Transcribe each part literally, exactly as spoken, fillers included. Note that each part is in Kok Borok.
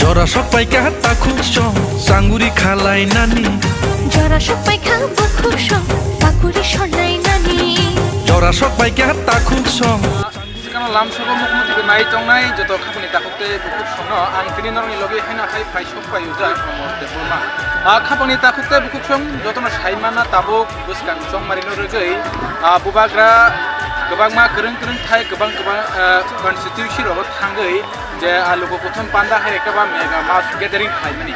Jora sok paikha takhuk song, sanguri khalai nani. Jora sok paikha bukhuk song, pakuri solai nani. Jora sok paikha takhuk song. Sikano lamsogo mukmuti nai tongnai joto khapangni takhuk tei bukhuk songno ang tini norokni logi haino hai phai sok pai ujak Amor Debbarma. A khapangni takhuk tei bukhuk song jotono sai mana tabuk bwskang chongmarino rwgwi, a, bubagra kwbangma kwrwng kwrwng thai kwbang kwbang, a, constituency rogo thangwi je a luku kuthum panda hai khe ba mega mass gathering khlaimani.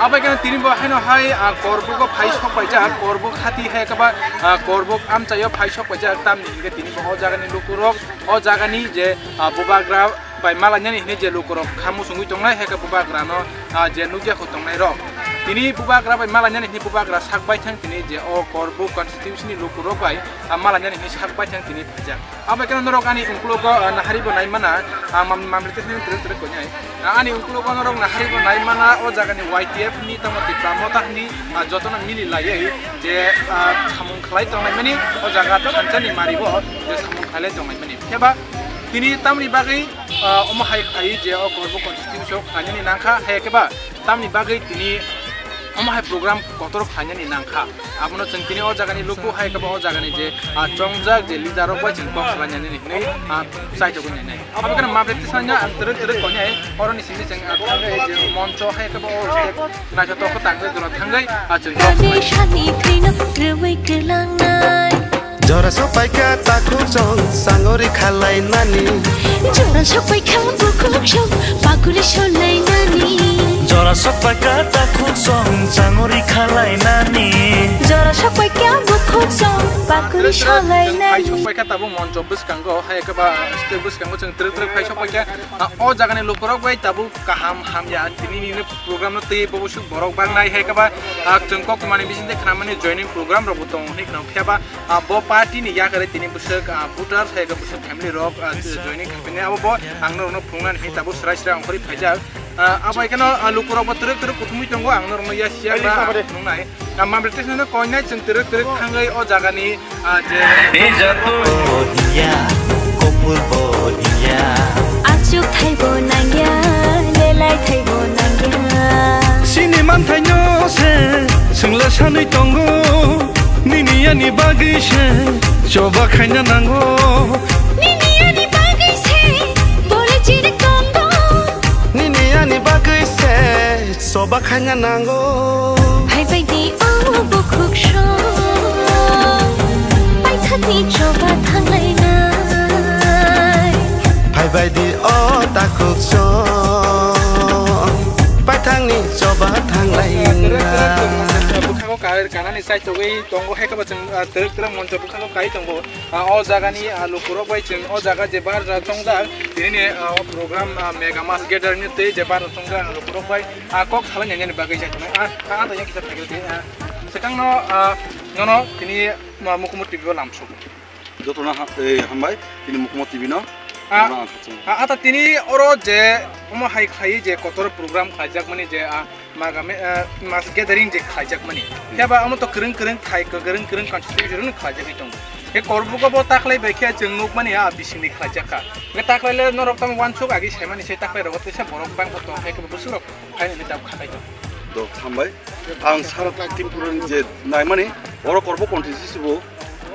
Abai khe tini bo haino hai, a, Korbuk o phai sok paijak, Korbuk hati hai khe ba, a, Korbuk amchaio phai sok paijak, tamni hinkhe tini bo o jagani lukurok o jagani je, a, bubagra bai malainani hinwi je lukurok khamu sungwi tongnai hai khe bubagrano, a, je nukya kho tongnai rok. Tini bubagra bai malainani hinwi bubagra sak baithang tini je o Korbuk constituency ni lukurok bai, a, malainani hinwi sak baithang tini phaijak. Abo khe norok ani ungkulugo, ah, nahari bo nai mana, ah, mam-, mamri twi twrwk twrwk koinai. Ah, ani ungkulugo norok nahari bo nai mana, o jaga ni Y T F ni tamo Tipra Motha ni, ah, jotono mili laiwi je, ah, samung khlai tongnai mani, o jaga thansa ni mari bo je samung khlai tongnai mani. Khe ba tini tamni bagwi, ah, omo hai khlai je o Korbuk constituency o khlainani nangkha, hai khe ba tamni bagwi tini omo hai program kotor khlainani nangkha. Abono chwng tini o jagani luku hai khe ba o jagani je, ah, chongjak je leader rok bai chwng kok salainani hinwi, ah, chaitogwi nainai. Abo kheno mapre tisanya ang twrwk twrwk koinai, oroni simi chwng, ah, thangwi je moncho hai khe ba o stage naithotok khe tangwi dura thangwi, ah, chwng kok Ani salai. Sani thwino rwui kwlangnai. Jora sok paikha takhuk song, sangori khalai nani. Jora sok paikha bukhuk song, pakuri solai nani. Jora sok paikha takhuk song, sangori khalai nani. Jora sok paikha bukhuk song, pakuri solai nani. Phai sok paikha tabuk moncho bwskango, hai khe ba stage bwskango chwng twrwk twrwk phai sok paikha. Ah, o jagani lukurok bai tabuk kaham hamya tini ni program no twi bo borok bangnai hai khe ba, ah, chwng koktwmani bisingtwi khnamani joining program rok bo tongo hinwi khna khe ba, ah, bo party ni yakarwi tini bwswk, ah, voters hai khe bwswk family rok, ah, joining khaiphinai abo bo ang norokno phunuknani hinwi tabuk swrai swrai ongkhorwi phaijak. Ah, abo hai kheno, ah, lukurok bo twrwk twrwk kuthumwi tongo ang norokno ya siya ba phunuknai. Ang mamre twi sano koinai chwng twrwk twrwk thangwi o jagani, ah, je Hijab bo hiya, kopor bo hiya. Achuk thai bo nangya, lelai thai bo nangya. Sini manthaino se, swngla sanwi tongo, nini ani bagwi se, choba khaina nango. Nini ani bagwi se, bole chiri tongo. Nini ani bagwi se, choba khaina nango. Phaibai di o bukhuk song, paithakni choba thanglainai. Phaibai di o takhuk song, paithakni choba thanglainai. Bwkhango ka-, kanani chaitogwi tongo, hai khe bo chwng, ah, twrwk twrwk moncho bwkhango kai tongo. Ah, o jagani, ah, lukurok bai chwng o jaga je bar ja chongjak, tini ni, ah, o program, ah, mega mass gathering ni twi je bar ja chongjak lukurok bai. Ah, kok salai nani bagwi jai tongo. Ah, ah, ah, yang kisa phaikhe, ah, swkang no, ah, nono tini ma Mukumu T V o lamsuk. Jotono ha-, eh, hambai, tini Mukumu T V no. Ah, jotono ang khachung. Ah, ata tini oro je omo hai khlai je kotor program khlaijak mani je, ah, maga me, ah, mass gathering je khlaijak mani. Hmm. Phiya ba omo to kwrwng kwrwng thai, kwrwng kwrwng constitution khlaijak tongo. He Korbugo bo taklai bai khe chwng nuk mani, ah, bisingni khlaijak kha. Hwnkhe taklai le norok tamo uansuk agi saimani se taklai rogo teisa borok bangkha tong hai khe bo bwswk rok. Hai hwnwi tabuk khatai tong. Do, hambai. Ang sara Tripura ni je naimani, oro Korbo constituency bo.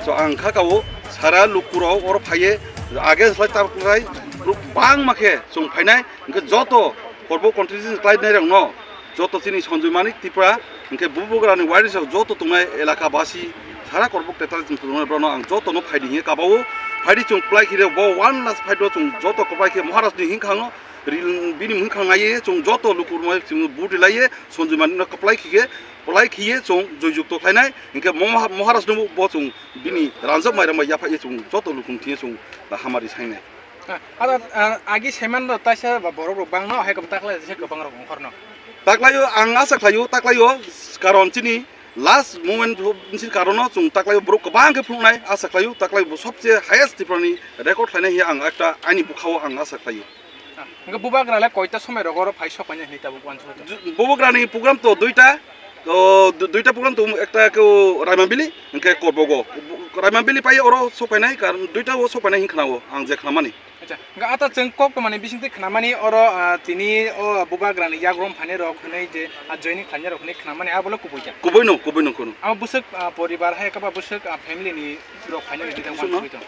So, ang kha kao, sara lukurok oro phaiye, age slai tabuk lai, borok bangma khe chwng phainai, hwnkhe joto Korbo constituency khlai nai rokno, joto chini Sanjay Manik Tripura, hwnkhe Bubagrani wairisa joto tongnai elaka basi, sara Korbo tetal chwng tongnai borokno ang jotono phaidi hinwi kabao, phaidi chwng kwplai khire bo one last fight o chwng joto kwplai khe Maharaj ni hinkhangno, Ril-, bini mwkhang naiye chwng joto lukurok chwng vote rilaiye, Sanjay Manikno kwplai khikhe, kwplai khiye chwng joyjukto khlainai, hinkhe Moha-, Maharajno bo chwng bini ranjak mairang bai yaphaiye chwng joto lukurok thwiye chwng hamari sainai. Ah, ah, ah, agi saimanno taisa ba borok rok bangno hai kwbang taklai se kwbang rok ongkhorno. Taklaio, ang asa khlaio, taklaio, karon chini last moment bwswk karono chwng taklaio borok kwbang khe phunuknai, asa khlaio taklaio bo sobse highest Tripurani record khlainai hiya ang ekta ani bwkhao ang asa khlaio. Ah, hwnkhe Bubagra le koita somoi rogo oro phai sok painai hinwi tabuk uansukha? Ju-, Bubagrani program to duita, O du-, duita program tongo, ekta khe o Raimabili, hwnkhe Korbogo. Raimabili pai oro sok painai, karon duita o sok painai hin khna o, ang je khna mani. Acha, hwnkhe ata chwng kok tongmani bisingtwi khna mani oro, ah, tini o bubagrani yagram phainai rok hwnwi je, ah, joining khlainai rok hwnwi khna mani, abo le kubui ya? Kubui no, kubui no kheno. Abo bwswk, ah, poribar hai khe ba bwswk, ah, family ni rok phainai rok tang Bwswk no? Wansugwi tong.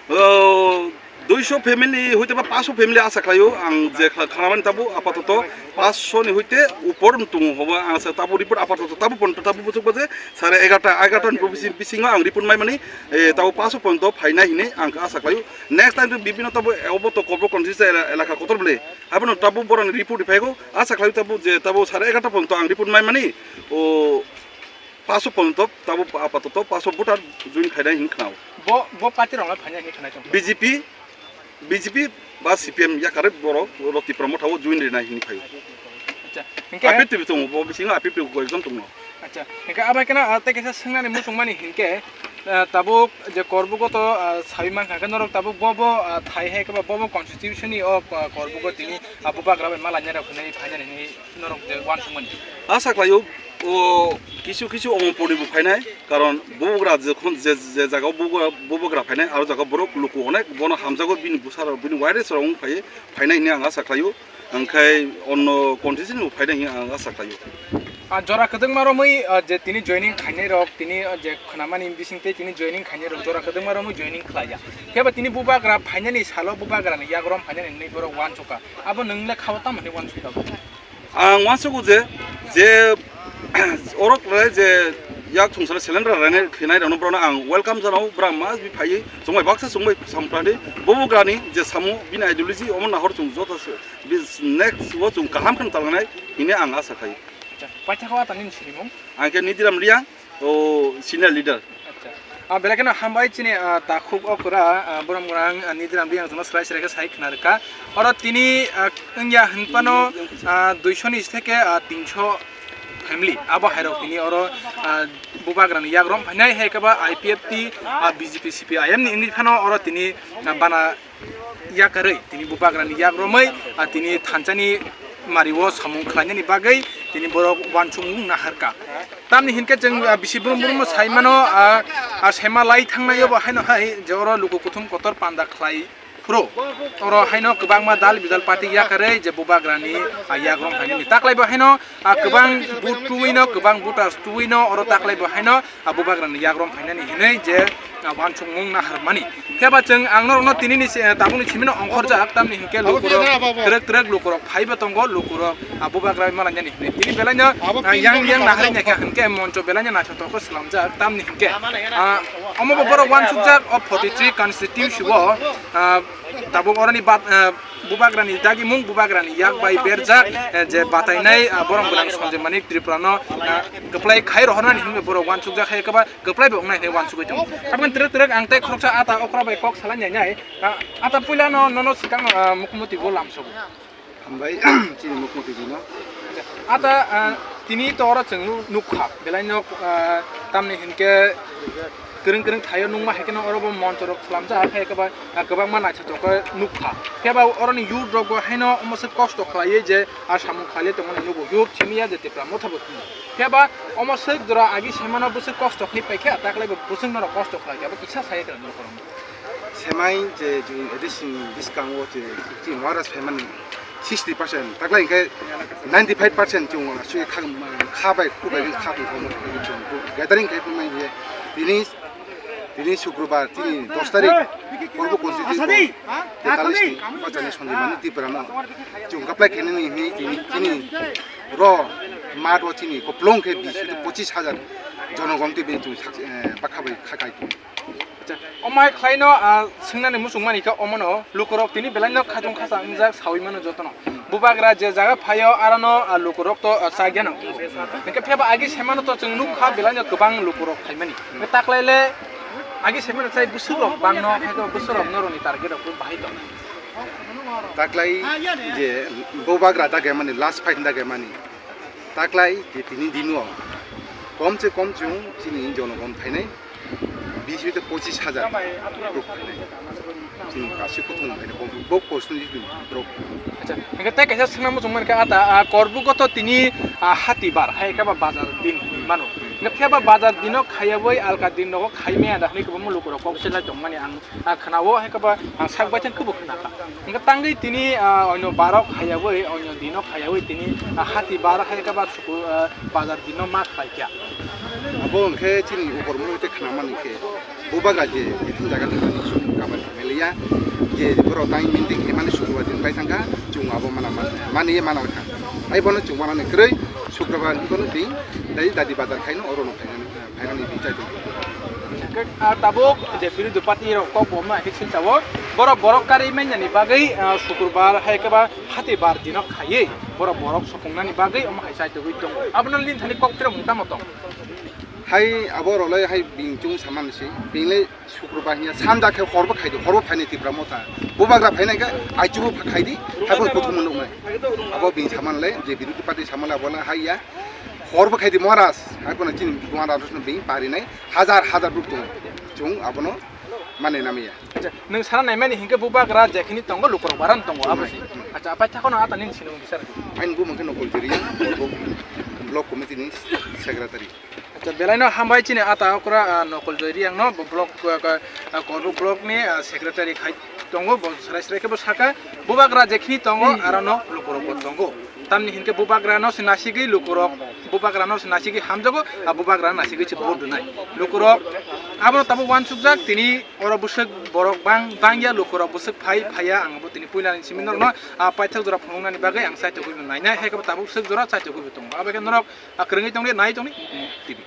O, duiso family hoite ba paanso family asa khlaio, ang je khla-, khnamani tabuk apatoto paanso ni hoite upor tongo hoba ang sa tabuk report apatoto tabuk pon tabuk bwswk baje sare egarta, egarta ni bisi-, bisingo ang report mai mani, eh, tabuk paanso porjonto phainai hinwi ang asa khlaio. Next time to bibino tabuk obo to Korbogo constituency ela-, elaka kotor bwle. Abono tabuk borokni report phaigo, asa khlaio tabuk je tabuk sare egarta porjonto ang report mai mani, o, paanso porjonto tabuk apatoto paanso voter join khainai hinwi khnao. Bo, bo party rokno phainai hinwi khnai tong. B J P, B J P ba C P M yakarwi borok oro Tipra Motha o join rinai hinwi phaio. Acha, hwnkhe A P F T bo tongo, bo bisingo A P F T bo koyekjon tongo. Acha, hwnkhe abo khe no, ah, tei kaisa swngnani muchungmani hinkhe, ah, tabuk je Korbogo to, ah, saui mankha khe norok tabuk bo, bo, ah, thai hai khe ba bo, bo constitution ni o, ah, Korbogo tini, ah, bubagra bai malainai rok hinwi phainani hinwi norok je uansukmani. Asa khlaio, o kisu kisu Omorpur ni bo phainai, karon bubagra je khon-, je, je jaga o bubagra, bubagra phainai, aro jaga borok luku onek bono hamjago, bini bwsa rok, bini wireless rok wng phai, phainai hinwi ang asa khlaio, hwnkhe onno constituency ni bo phainai hinwi ang asa khlaio. Ah, jora kwdwkma romwi, ah, je tini joining khainai rok, tini, ah, je khnamani bising tei tini joining khainai rok jora kwdwkma romwi joining khlaiya. Phiya ba tini bubagra phainani salo bubagrani yagram phainani hinwi borok uansukha. Abo nwng le khao tamo hinwi uansukha? Ang uansugo je, je oro klai je yak thungsala cylinder rainai khinai rokno borokno ang welcome janao, borok ma bi phaiwi chwngbai baksa chwngbai samprani bubagrani je samo bini ideology omo nahor chwng joto se bis next o chwng kaham khe talangnai hinwi ang asa khai. Acha, paithago atani sinimung? Ang khe Nidiram Riang, o senior leader. Acha. Ah, belai kheno hambai chini, ah, takhuk okra, ah, borom gwnang, ah, Nidiram Riang jono swrai swrai khe sai khna rwkha. Oro tini, ah, wngya hinphano, ah, duiso ni theke, ah, tinso family. Abo hairok tini oro, ah, bubagrani yagram phainai hai khe ba I P F T, ah, B J P C P I M ni wngwi phano oro tini, ah, bana yakarwi tini bubagrani yagromwi, ah, tini thansani mario samung khlainani bagwi tini borok uansukmung naharkha. Tamni hinkhe chwng, ah, bisi brum brum sai mano, ah, ah, sema lai thangnai obo haino hai je oro luku kuthum kotor panda khlai phuru. Oro haino kwbangma dal bidal party yakarwi je bubagrani, ah, yagrom phainani taklaibo haino, ah, kwbang vote tuwino, kwbang voters tuwino oro taklaibo haino, ah, bubagrani yagrom phainani hinwi je, ah, uansukmung naharmani. Phiya ba chwng ang norokno tinini si-, eh, tabukni simino ongkhorjak, tamni hinkhe lukurok twrwk twrwk lukurok phaibo tongo, lukurok, ah, bubagra malainani hinwi. Tini belaino, ah, yang yang naharwi naikha hinkhe moncho belaino naithotok khe swlamjak, tamni hinkhe, ah, omo bo borok uansukjak o forty three constituency o, ah, tabuk oroni bat-, ah, bubagrani dagimung, bubagrani yak bai berjak, eh, je batainai, ah, borom gwnang Sanjay Manik Tripura no, ah, kwplai khai rohornani hinwi borok uansukjak hai kwba kwplai bo wngnai hinwi uansugwi tongo. Tabukhe twrwk twrwk ang tei khoroksa ata okra bai kok salai nai nai, ah, ata puila no, nono swkang, ah, Mukmoti bo lamsogo. Hambai, chini Mukmoti bino. Ata, ah, tini to oro chwng nu-, nukha, belai nok, ah, tamni hinkhe kwrwng kwrwng thaio nukma hai kheno oro bo moncho rok swlamjak hai khe ba, ah, kwbangma naithotok khe nukha. Phiya ba oroni youth rok bo haino omo se kosto khlaiwi je, ah, samung khlaiwi tongmani nugo youth simi ya je Tipra Motha bo tini. Phiya ba omo se jora agi semano bwswk kosto khlai paikha, taklai bo bwswk norok kosto khlaikha, abo kisa sai tong norok. Semai je chwng addition bwskango je, je Maharaj phaimani sixty percent, taklai hwnkhe ninety five percent chwng aswk kha, kha bai, khu bai kha tong kha, chwng gathering khai tongmani je, tini, tini Sukrobar, tini dos tarik, Korbogo constituency tetallis ni bachani Sanjay Manik Tripura no chwng kwplai khainani hwnwi tini, tini ro math o chini kwplwng khe bis pochis hajar jonogon twi bini chwng sak-, eh, bakha bai kha kai tong. Acha, omo hai khlaino, ah, swngnani muchungmani khe omono lukurok tini belaino khachung khacha wngjak saui mano jotono. Bubagra je jaga phaio, arano, ah, lukurok to, ah, chagya nang. Hwnkhe phiya ba agi semano to chwng nukha belaino kwbang lukurok phaimani. Hwnkhe taklaile agi semano chai bwswkrok bangno, hai to bwswkrok norokni target rok bahai tong. Taklai je bubagra dagimani, last fight dagimani. Taklai je tini dino kom se kom chwng chini jonogon phainai. Bisi te pochis hajar rok phainai. Chini kasi kutung phainai, bo, bo post ni borok. Acha, hingke tei kaisa swnam muchung mankha ata, ah, Korbugo to tini, ah, hati bar, hai khe ba bazar din hinwi mano. Hingke phiya ba bazar dino khaiyawi alka din nogo khaimaya da hinwi kwbangma lukurok kok selai tongmani ang, ah, khwnao, hai khe ba ang sak baithang kwbo khwnakha. Hingke tangwi tini, ah, onyo barok khaiyawi, onyo dino khaiyawi tini, ah, hati bar hai khe ba suku, ah, bazar dino ma khlaikha. Abo hingke chini ukormung tei khwnamani khe. Bubagra je, je thung jaga thangmani suk kabar khaimaliya, je borok tang meeting khaimani sukrobar din pai thangkha, chwng abo mana man-, maniye mana kha. Ai bono chwng manani kwrwi sukrobar ni bono din, dai dadi bazar khaino orono khainani, khainani din chai tongkha. Hingke, ah, tabuk je birodhi party rok kok bo ma hik silchao, borok, borok karwi manyani bagwi, ah, sukrobar hai khe ba hati bar dino khaiwi, borok, borok sokongnani bagwi omo hai chai togwi tongo. Abono lini thani kok phirok mung tamo tong? Hai abo rok lai hai bini chwng samani se. Bini lai sukrobar hiya sanja khe horbo khaidi, horbo phaini Tipra Motha. Bubagra phainai khe aichubo pha-, khaidi, haibo kuthum nuknai. Abo bini saman lai, je birodhi party saman lai abo lai hai ya. Horbo khaidi Maharaj, haibo na chini Maharaj no bini parinai, hajar hajar rok tongo. Chwng abono mane namiya. Acha, nwng sana naimani hinkhe bubagra jekhini tongo lukurok baran tongo abo se. Hmm. Acha, apai thakono ata nini sinung bisar. Aini bumung khe Nokol Joriya, Korbo Block Committee ni Secretary. Acha, belaino hambai chini ata okra, ah, Nokol Joriya no bo block, ah, ah, Korbo Block ni, ah, Secretary khai tongo, bo srai srai khe bo saka bubagra jekhini tongo, hmm, aro no lukurok bo tongo. Tamni hinkhe bubagrano se nasigwi lukurok, bubagrano se nasigwi hamjago, a bubagrano nasigwi se vote rwnai. Lukurok abono tabuk uansukjak, tini oro bwswk borok bang, bangya lukurok bwswk phai, phaiya, ang bo tini puilani simi norokno, a, paithak jora phunuknani bagwi ang chaitogwi bo nainai, hai khe bo tabuk swk jora chaitogwi bo tongo. Abo khe norok, a, kwrwngwi tongdi, nai tongdi, T V.